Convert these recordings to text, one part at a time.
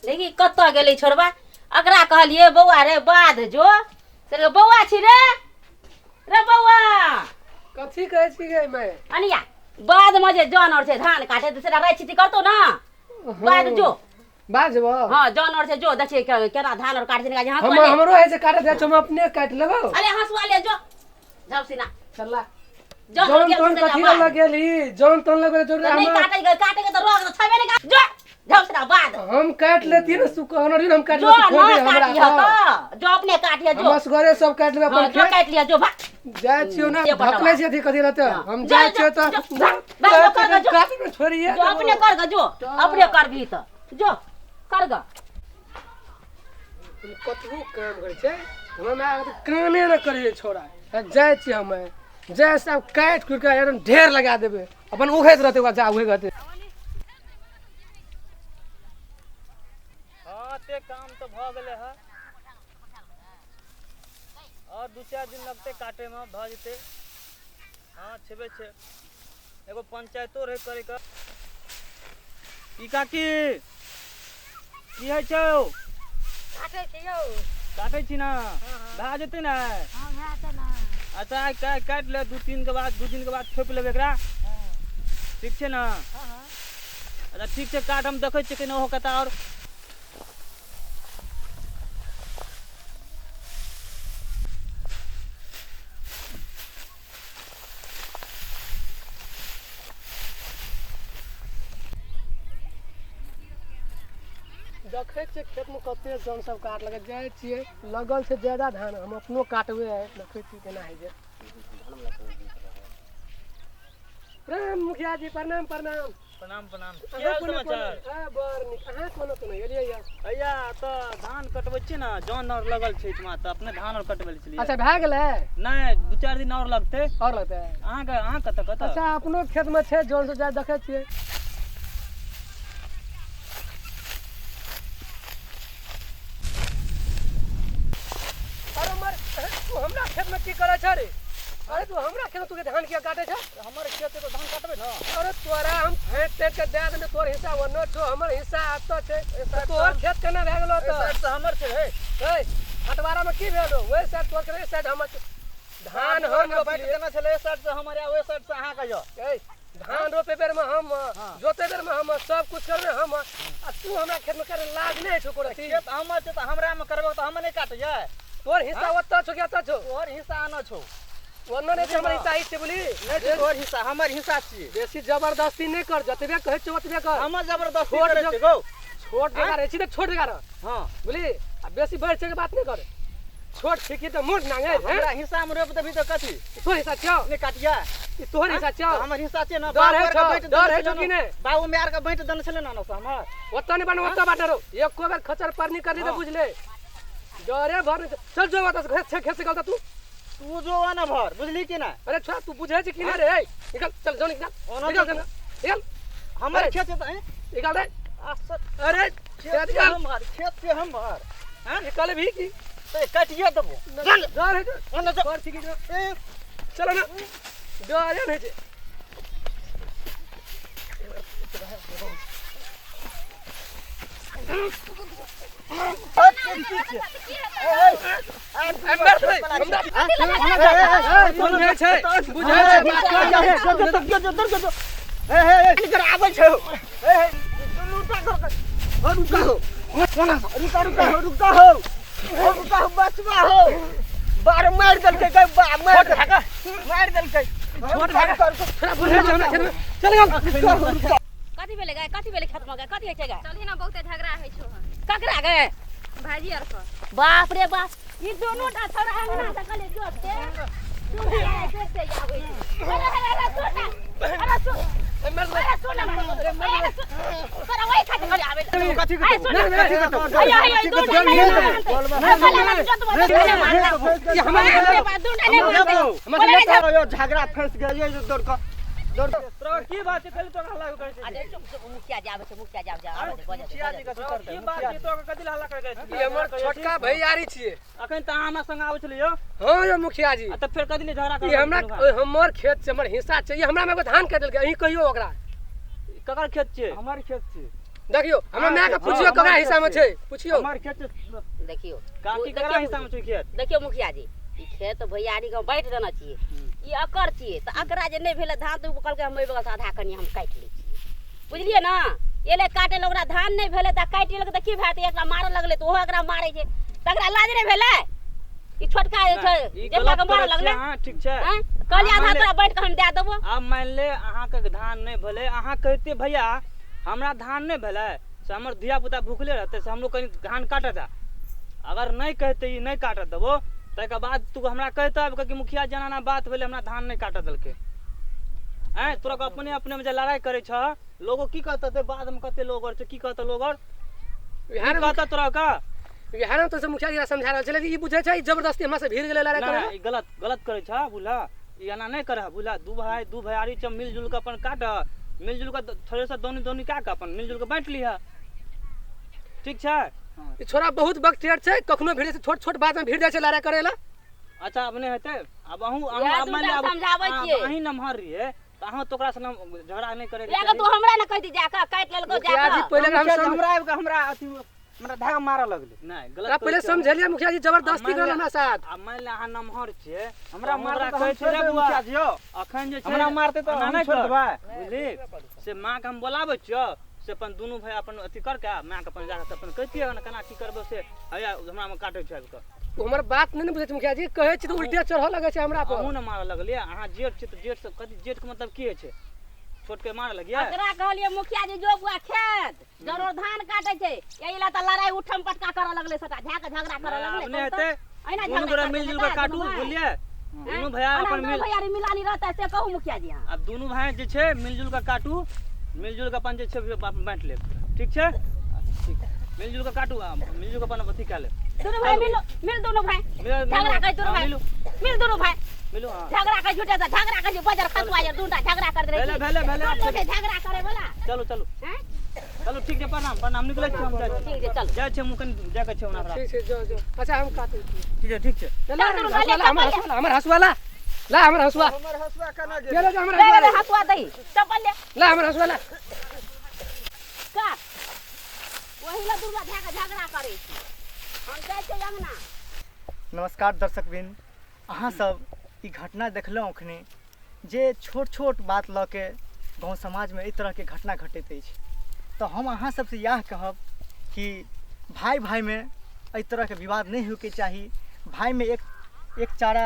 देखी कतऽ गेलै छोड़बा। एकरा कहलियै बौआ रे बाध जो, से बौआ छी रे, रे बौआ। कथी कहै छी गे मैं? अनिया बाध में जे जन और छै धान काटे तऽ सेटा राइ छिटी करतौ ना, बाध जो। बाध जेबो? हाँ, जन और छै जो, देखिए केना धान और काटे छै। हम हमरो है से काटे दे, हम अपने काट लेबो। अरे हंसुआ ले जो, जाओ सीना। चला जौन तोन कथी लगेली, जौन तोन लगे जरूर नहीं काटे के, काटे के तो रोग छबे नहीं। जो जाओ सीना बाद हम काट लेती ना, सुकहनो हम काट जो लेती। ना काटी ह त जो अपने काटी जो, हम असगरे सब काट लेबे अपन खेत। काट लिया जो, भाग जाय छियो ना, धकले छी अथी कथी रहते हम जाय छियो त काट में छोड़िए जो, अपने कर ग जो, अपने कर भी त जो कर ग। कतबो काम करै छै हमरा कामे न करिए छोड़ा। जाइ छियै हम, जाय सब काटि कुटि के एकदम ढेर लगा देबै, अपन उघैत रहतै ओकरा, जा उघैत रहतै। हाँ, ते काम तो भऽ गेलै हँ, और 2-4 दिन लगतै काटे में, भऽ जेतै। हाँ, छेबे छै, एगो पंचायतो रहै करे के। की काकी, की होइ छौ? काटै छी यौ। काटै छी ना? भए जेतै ने? हँ, भए जेतै ने। अच्छा, आइ काटि ले, 2-3 के बाद, 2 दिन के बाद छोपि लेबै एकरा, ठीक छै ने? अच्छा, ठीक छै, काट, हम देखै छियै केना ओहो कतऽ। आओर देखै छियै खेतमे कते जन सब काटलकै। जाइ छियै, लगल छै ज्यादा धान, हम अपनो काटबै आइ, देखै छियै केना होइ छै। प्रणाम मुखिया जी, प्रणाम प्रणाम। प्रणाम प्रणाम। की अहाँ हाल कोना समाचार? हँ, बड़ नीक। अहाँ कोना कोना एलियै यऽ? भैया, तऽ धान कटबै छियै ने, जन आर लगल छै एहिठमा, तऽ अपने धान आर कटबै लए छलियै। अच्छा, भए गेलै? नहि, 2-4 दिन आओर लगतै। आओर लगतै? अहाँके अहाँ कतऽ कतऽ? अच्छा, अपनो खेतमे छै जन सब, जा देखै छियै। अरे मर, तू हमरा खेतमे की करै छ रे? अरे तू हमरा खेत, तू धान किया काटे छ? हमर खेत छै तऽ धान काटबै ने। अरे तोरा हम फेंक फेंक के दए देने, तोर हिस्सा ओनो छौ, हमर हिस्सा एतऽ छै, तोहर खेत केना भए गेलौ? एहि तऽ साइड से हमर छै हे। हे, बँटवारामे की भेल रौ? ओहि साइड तोहर खेत, एहि साइड हमर छै। धान हम बाबू बाँटि रोपलियै। देने छलै, एहि साइड से हमर आ ओहि साइड से अहाँके यऽ। ए, धान रोपे बेरमे हम, जोते बेरमे हम, सब कुछ करबे हम, आ तू हमरा खेतमे करे लाज नहि होइ छौ एको रत्ती? खेत हमर छै तऽ हमरामे करबै तऽ हम नहि काटैयै? तोहर हिस्सा ओतऽ छौ कि एतऽ छौ? तोहर हिस्सा आनो छौ। ओनो नहि छै, हमर हिस्सा ई छै, बुझली? नहि छै तोहर हिस्सा, हमर हिस्सा छियै। बेसी जबरदस्ती नहि कर, जतबे कहै छियौ ओतबे कर। हमर जबरदस्ती छोट करै जग छै गौ। छोट जगह रहै छी तऽ छोट जगह रह। हाँ। बुझली? आ बेसी बढ़ि चढ़ि के बात नहि कर। छोट छिकी तऽ मोट नांगे। हमरा हिस्सामे रोपि देबही तऽ कथी? तोहर हिस्सा छियौ? नहि काटियै। ई तोहर हिस्सा छियौ? हमर हिस्सा छियै ने। डर बाबू होइ आरके छौ, बाँटि डर देने होइ छौ छलै कि ने? नहि? बाबू माय आरके बाँटि देने छलै ने से हमर। ओतऽ नहि बाँट, ओतऽ बाँट रौ। एको बेर खचर परनी करली तऽ बुझले डरे भर नहि। चल जो ओतऽ से, खेत खेत से निकल तू। तू जो ना भर, बुझली कि नहि? अरे छोड़ा, तू बुझै छै कि नहि रे? निकल, चल जो, निकल। ओना निकल तऽ निकल निकल। हमर अरे। खेत छै तऽ निकल रे। आ सर, अरे खेत खेत छै निकल। हमर, खेत छै हमर। हाँ, निकल भी की तऽ काटिए देबो। चल, डर है ओना जो। डर ठीक है, ए, चलो ना, डर नहीं छै। बुझै छै, बुझै छै बात कर। आबै छै। रुका हो, रुका, रुका हो, रुका हो, रुका हो, बचवा हो। बार मारि देलकै गै, बा मारि देलकै, मारि देलकै। छोट भागा, थोड़ा बुझै छै हमरा खेत में। चल गेल। कथी भेलै गै? कथी भेलै खेतमे गै? कथी होइ छै गै? चलही ना, बहुते झगड़ा होइ छौ। ककरा गै? भाईजी आर के। बाप रे बाप, ई दोनो टा छौड़ा अंगना से कहले जोते तू जोते आबै छै। अरे अरे अरे, सुन ना, अरे सुन, अरे सुन ना, अरे सुन, तोरा वही खातिर कहले आबै। कथी? अरे सुन ना, अयो अयो, ई दोनो नहि मानतै। अरे जोतवा तऽ नहि मानतै। ई हमर बाप रे बाप, दूटा नहि मानतै। हमर बोले झगड़ा फंस गेल, दौड़ कऽ दौड़। तोरा की बात छै? कहली तोरा हल्ला करै छै। अरे चुप चुप, मुखिया जी आबै छै, मुखिया जी आबै छै, आबै छै, बजै छै, मुखिया जी बजै छै। कथी करतै? की बात छै, तोरा कथी हल्ला करै छै? ई हमर छोटका भैयारी छियै। अखन तऽ अहाँ हमरा संग आबै छलियै यौ। हाँ यौ मुखिया जी। आ तऽ फेर कथी ले झगड़ा ई करै? हमरा हमर खेत छै, हमर हिस्सा छै। ई हमरा में एगो धान काटि देलकै। अहीं कहियौ ओकरा। ककर खेत छै? हमर खेत छै। देखियौ हमरा माय के पुछियौ ककरा हिस्सा में छै, पुछियौ। हमर खेत देखियौ काकी, ककरा हिस्सा में छै खेत? देखियौ मुखिया जी, ई खेत भैयारी के बाँटि देने छियै, ई अकर छियै, तऽ अकरा जे नहि भेलै धान तऽ ओ कहलकै हम एहि बगलसँ आधा कनि हम काटि लै छियै, बुझलियै ने? एलै काटै लए, ओकरा धान नहि भेलै तऽ काटि लेलकै, तऽ की भए जेतै? एकरा मारऽ लगलै तऽ ओहो एकरा मारै छै, तकरा लाज नहि भेलै? ई छोटका जे छै ई जेठका गलत के मारऽ करै लगलै छियै अहाँ, ठीक छै? आँय? कहलियै आधा मानि ले- तोरा बाँटि कऽ हम दए देबो। आब मानि ले अहाँके धान नहि भेलै, अहाँ कहितियै भैया हमरा धान नहि भेलै से हमर धिया पुता भूखले रहतै, से हमरो कनि धान काटऽ दए। अगर नहि कहतै ई नहि काटऽ देबो, ताहिके बाद तू हमरा कहितऽ आबि कऽ कि मुखिया जी एना एना बात भेलै, हमरा धान नहि काटऽ देलकै। आँय, तोरा अपने अपनेमे जे लड़ाइ करै छह, लोगो की कहतऽ? ते बादमे कते लोग आर छै, की कहतऽ लोग आर? बिहार की कहतऽ तोरा के? बिहार में तो मुखिया जी समझा रहल छै, लेकिन ई बुझै छै ई जबरदस्ती हमरा से भीड़ गेलै लड़ाइ नहि करै ई गलत गलत करै छह, बुझलह? ई एना नहि करह, बुझलह? दू भाय दू भैयारी छ, मिलजुल कऽ अपन काटह, मिलजुल कऽ थोड़े सा दौनी दौनी कए कऽ अपन मिलजुल कऽ बाँटि लिहऽ, ठीक छै? ई छोरा बहुत बकटेर छै, कखनो भीड़ जाइ छै, छोट छोट बात में भीड़ जाइ छै लड़ाइ करै ला। अच्छा, आब नहि हेतै, आब अहूँ अहूँ इएह आब मानि दूटा लिअ आब समझाबै आब छियै। अहीं नमहर रहियै तऽ अहाँ तऽ ओकरासँ झगड़ा नहि करैके लए कऽ चाही। तू हमरा ने कहि दी, जाकऽ काटि लेलकौ। मुखिया जी जाकऽ पहिले हम मुखिया जी सम हमरा आबि कऽ हमरा अथी हमरा धागा मारऽ लगलै। नहि, गलत पहिले करै छियै। समझेलियै मुखिया जी, जबरदस्ती आ करल हमरा साथ। आब मानि ले अहाँ नमहर छियै, हमरा तऽ मारतै ओकरा तऽ हम कहै छियै छोड़ि रे देबै बौआ, मुखिया जी यौ। अखन जे छै हमरा मारतै तऽ एना हम नहि छोड़ि कर, देबै। बुझली? से माँके हम बोलाबै छियौ, से अपन दुनू भाय अपन अथी कर के माँके अपन जाकऽ अपन कहितियै ने केना की करबै, से हैया हमरामे काटै छै आबि कऽ। ओ हमर बात नहि ने बुझै छै मुखिया जी, कहै छी तऽ उल्टे चढ़ऽ लगै छै हमरा पर। अहूँ ने मारऽ लगलियै, अहाँ जेठ छी तऽ जेठ से कथी, जेठके मतलब की होइ छै? छोटके मारऽ लगियै? एकरा कहलियै मुखिया जी जो बुआ खेत जरूर धान काटै छै, एहि ला तऽ लड़ाइ उठम पटका करऽ लगलै, सबटा झा कऽ झगड़ा करऽ आब लगलै। नहि कहू तऽ, हेतै, एहिना दुनू झगड़ा गोरा करतै मिलजुल कऽ बेटा, काटू, दुनू भाय। बुझलियै? दुनू भैया एना अपन दुनू मिल भैयारी मिलानी रहतै से कहू मुखिया जी अहाँ। आब दुनू भाय जे छै मिलजुल कऽ काटू, मिलजुल कऽ अपन जे छै बाँटि लेब, ठीक छै? ठीक, मिलजुल कऽ काटू आ मिलजुल कऽ अपन अथी कए लेब। दुनू भाय मिलो, मिल दुनू भाय। मिल- झगड़ा कर दुनू हाँ, भाय। मिलू। मिल दुनू भाय। मिलू, हाँ। झगड़ा कर, झूठे से झगड़ा कर, बजर खसुआ यार दुनू झगड़ा कर दे। भेलै, भेलै, भेलै। दुनू छै झगड़ा करे वाला। चलू चलू। हैं? चलू, ठीक छै, प्रणाम प्रणाम, निकलै छी हम, जाइ छी। ठीक छै, चलू। जाइ छी हम, कनि जाके छै ओना ओकरा। ठीक छै, जो जो, अच्छा हम काटै छी। ठीक छै, ठीक छै। ला चल, दुनू हसुआ भाय, ला, हमर चप्पल ले। हसुआ ला, हमर हसुआ ला, ला हमर हसुआ। हमर हसुआ केना ले ले, हमर ले हसुआ ले ला। हसुआ दही चप्पल ले। ला हमर हसुआ ला। काट वही ला दुर्गा झा के झगड़ा करै छी, हम जाइ छियै अंगना। नमस्कार दर्शकवृंद, अहाँसब ई घटना देखलहुँ अखने जे छोट छोट बात लऽ के गाँव समाजमे एहि तरहके घटना घटैत अछि, तऽ हम अहाँ सबसँ इएह कहब कि भाय भायमे एहि तरहके विवाद नहि होइके चाही। भायमे एक एक चारा,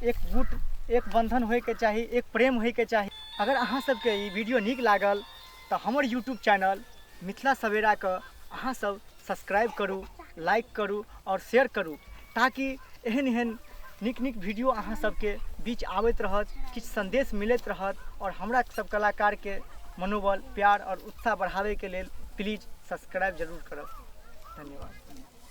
एक गुट, एक बन्धन होइके चाही, एक प्रेम होइके चाही। अगर अहाँ सबके ई वीडियो नीक लागल तऽ हमर यूट्यूब चैनल मिथिला सवेराके अहाँ सब सब्सक्राइब करू, लाइक करू आओर शेयर करू, ताकि एहन एहन नीक नीक वीडियो अहाँ सबके बीच आबैत रहत, किछु सन्देश मिलैत रहत आओर हमरा सब कलाकारके मनोबल, प्यार आओर उत्साह बढ़ाबैके लेल प्लीज सब्सक्राइब जरूर करब। धन्यवाद।